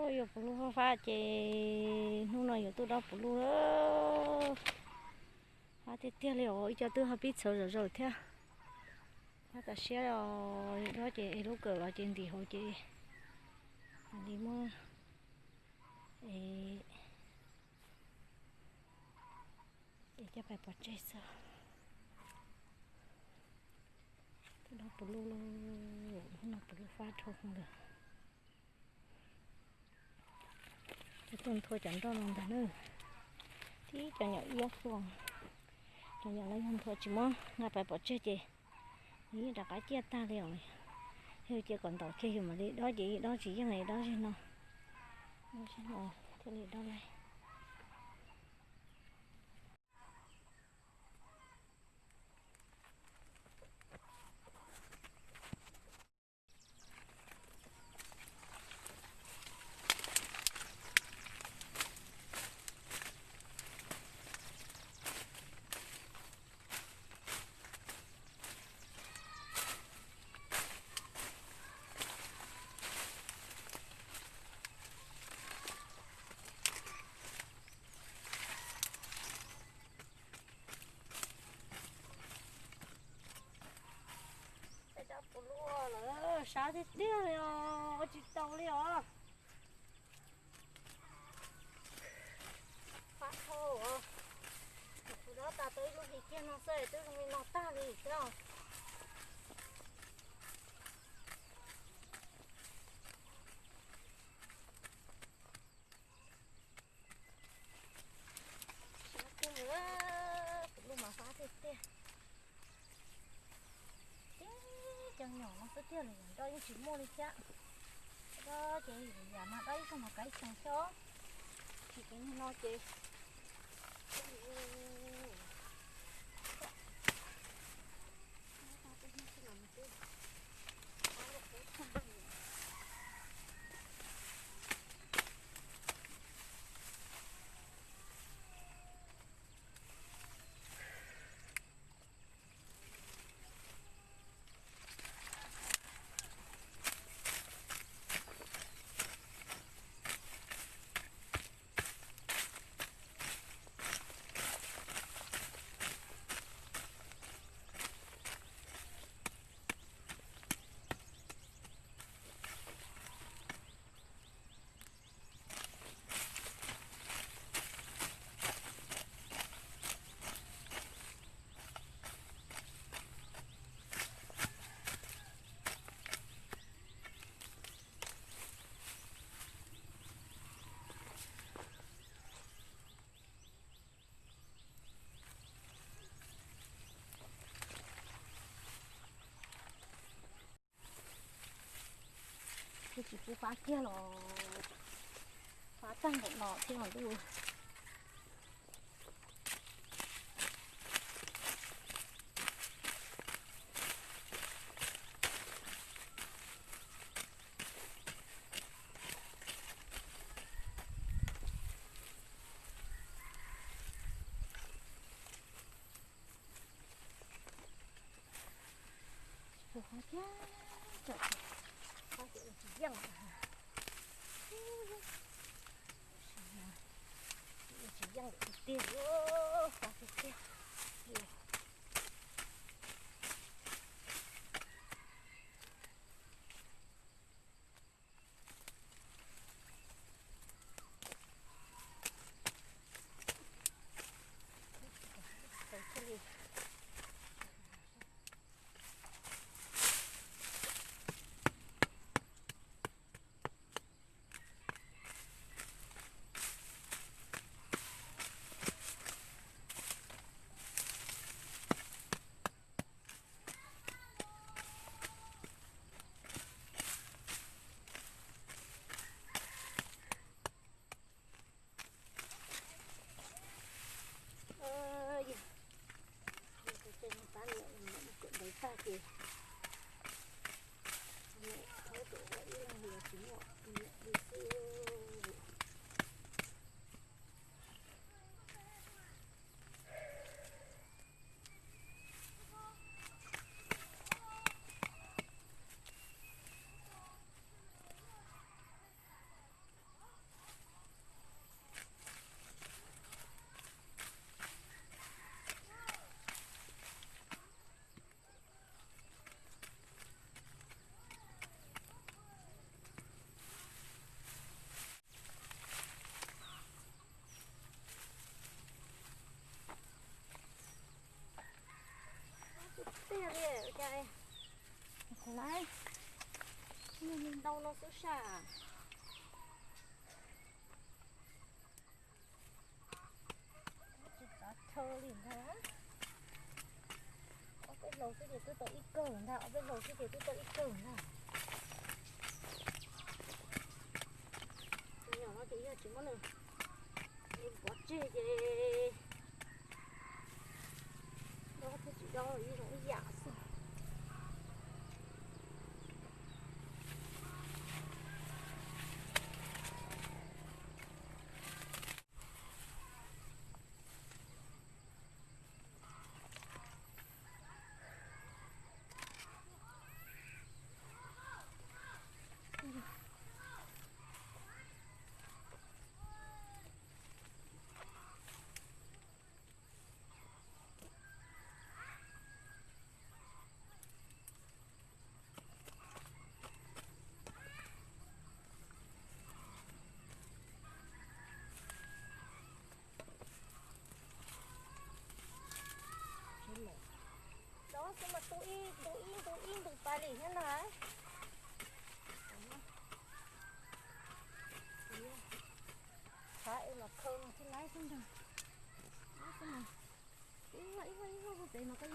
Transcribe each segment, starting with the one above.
Yuav puv luj fab fab ces hnub no yuav tuaj dob puv luj. Fab tiag tiag li os, ib co twb ho pib txhawv zom zaws thiab. Fab tas siab os, dob ces es lub kawm los ces ntim hauv ces li muab es coj pais pov tseg xwb. Twb dob puv luj, hnub no puv luj fab dhau lawm. Tuaj nthua cov nroj no ntag na. Tib cov nyom iab xwb, cov nyom no yog nthua tsis muab nqa pais pov tseg ces nws yeej rov qab ciaj tag li os. Yog cia kom ntaus kiag yus mam li dob ces dob tsis yeej li, dob zeg no, dob zeg no thiaj li dob laib. Peb dob puv luj lawm, sab tiag tiag li os, ua tsis tau li os. Fab dhau os. Kuv dob tas tau ib lub hlis kiag no xwb twb zoo li no tag li thiab. Sab kawg, puv luj mas fab tiag tiag. Tib cov nyom no xwb tiag li, dob yeej tsis muaj li thiab. Dob ces yam mas dob ib zaug mas kav ib xyoos xwb. Tsis ceev no ces Twb tsis pub fab kiag los fab tag npaum no thiab os ntuj. Tsis pub fab kiag, tsis yeej, tsis yeej tiag tiag, fab tiag tiag. Tej yog li ua cas, qhov laiv, ntau no xwb sas. Tsis txav chaw li ntag. Ob peb hlau xwb ces twb tau ib kawm ntag, ob peb hlau xwb ces twb tau ib kawm ntag. Tus nyuam no ces yog tsis muab nws, nws pov tseg ces dob thiab tsis dob yeej zoo ib yam xwb. Dob xwb mas tu ib ntu ib ntu ib ntu pais li thiab na. Qhov es mas khaws mas thiaj laib xwb ntag. Ib vaj ib vaj ib vaj puag pem mas koj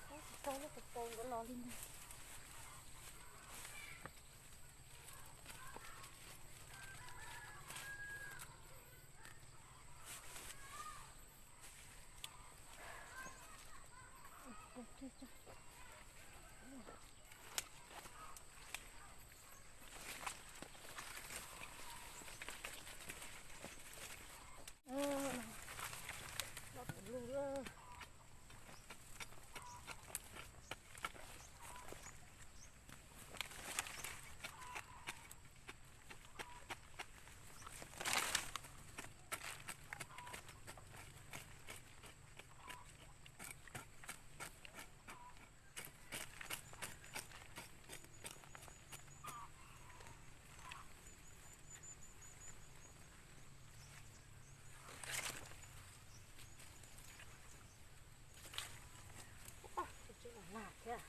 yeej tsis tau lub kaus paus nkawd los li ntag. Tus tsis lam lam thiab.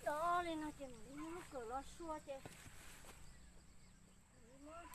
Dob li no ces mam li muab lub kawm los sua ces mam li muab.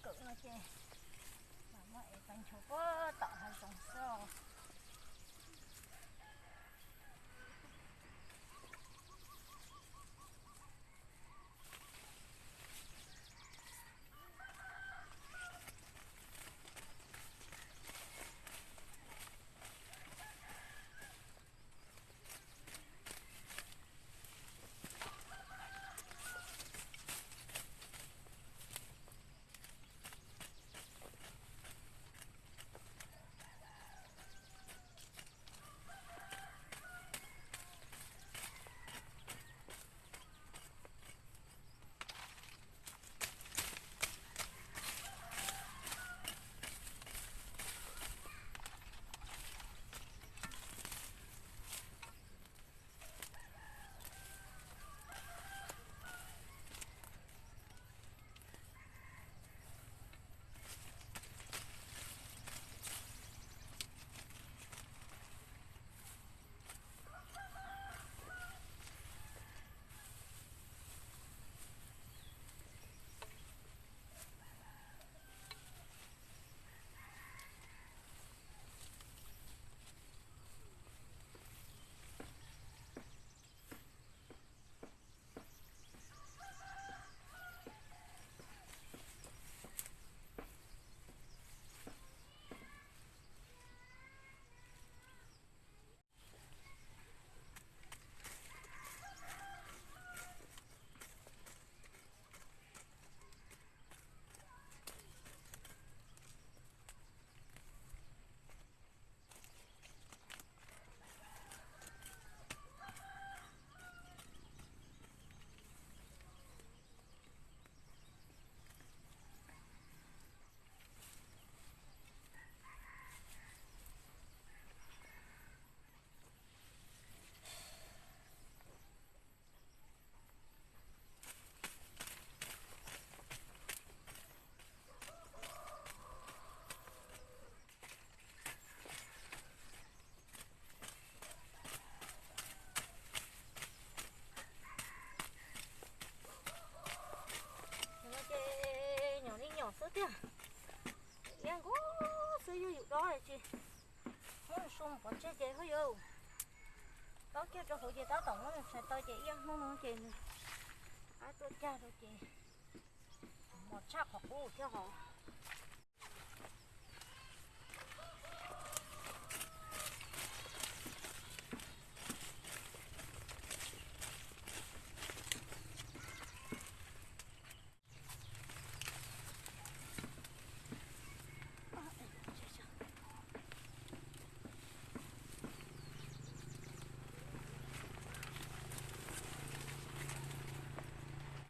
Kawm no ces mam muab ev pais nchuav puag tom hav zoov xwb os. Ces nyom li nyom xwb tiag, iab nkaus xwb, yog yus dob tsis muab su mus pov tseg ces haj yam dob kiag rau hauv ces tab tom muab tshais tau ces ib hnub no ces nws qab tuaj cag rau ces mos tshaj qhov qub thiab hos.